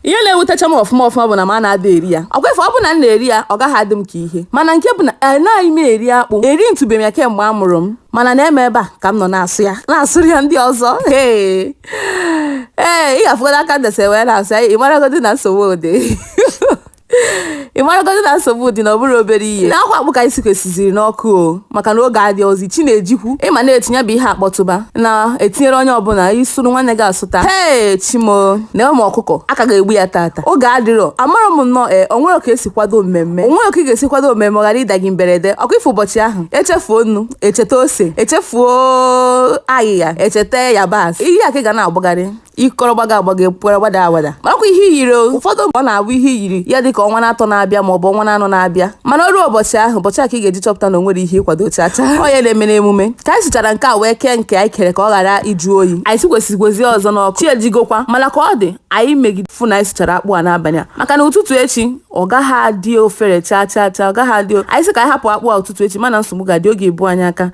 Ihe na-ewutecha m ọfụma ọfụma bụ na m a na-ada eri ya. Ọkwa ife ọ bụ na m na-eri ya, ọ gaghị adị m ka ihe. Mana nke bụ na anaghị m eri akpụ, eri ntụbe m ya kemgbe a mụrụ m. Mana na-eme ebe a ka m nọ na-asụ ya, na-asụrụ ya ndị ọzọ. Ee ee, ị ga-afụgodo aka ndese wee na-asụ ya, ị maragodi na nsogbu dị. Ị maragodi na nsogbu dị na ọ bụrụ obere ihe. Na akwa akpụ ka anyị sikwesịziri n'ọkụ o, maka na oge adị ozi chi na-ejikwu. Ịma na-etinye bụ ihe akpọtụba na-etinyere onye ọbụla isuru nwanne gị asụta. Hee chimo na ụmụ ọkụkọ aka ga-egbu ya tata. Oge adịrọ, amara m nnọọ. Ee, o nwere ka esi kwado mmemme, o nwere ka ị ga-esi kwado mmemme ọ ghara ịda gị mberede. Ọkwa ife ụbọchị ahụ, echefuo nnu, echeta ose, echefuo ayịya, echeta yabasị, ihe a ka ị ga na-agbagharị ịkọrọ gbaga agbaga ekwere gbada agbada. Marakwa ihe iyiri o, ụfọdụ ọ na-abụ ihe iyiri ya dịka ọnwa na-atọ na-abịa maọbụ ọnwa na-anọ na-abịa, mana o ruo ụbọchị ahụ, ụbọchị a ka ị ga-eji chọpụta na o nwere ihe ịkwado chacha. Ọ ya na-eme n'emume ka anyị sụchara nke a wee kee nke anyị kere ka ọ ghara ịjụ oyi. Anyị sikwesịkwazi ọzọ n'ọkụ, chi ejigokwa. Mana ka ọ dị, anyị megide fụ na anyị sụchara akpụ a n'abalị a, maka na ụtụtụ echi ọ gaghị adị ofere chaa chaa chaa, ọ gaghị adị. Anyị sị ka anyị hapụ akpụ a ụtụtụ echi, mana nsogbu ga-adị oge ebu anyị aka.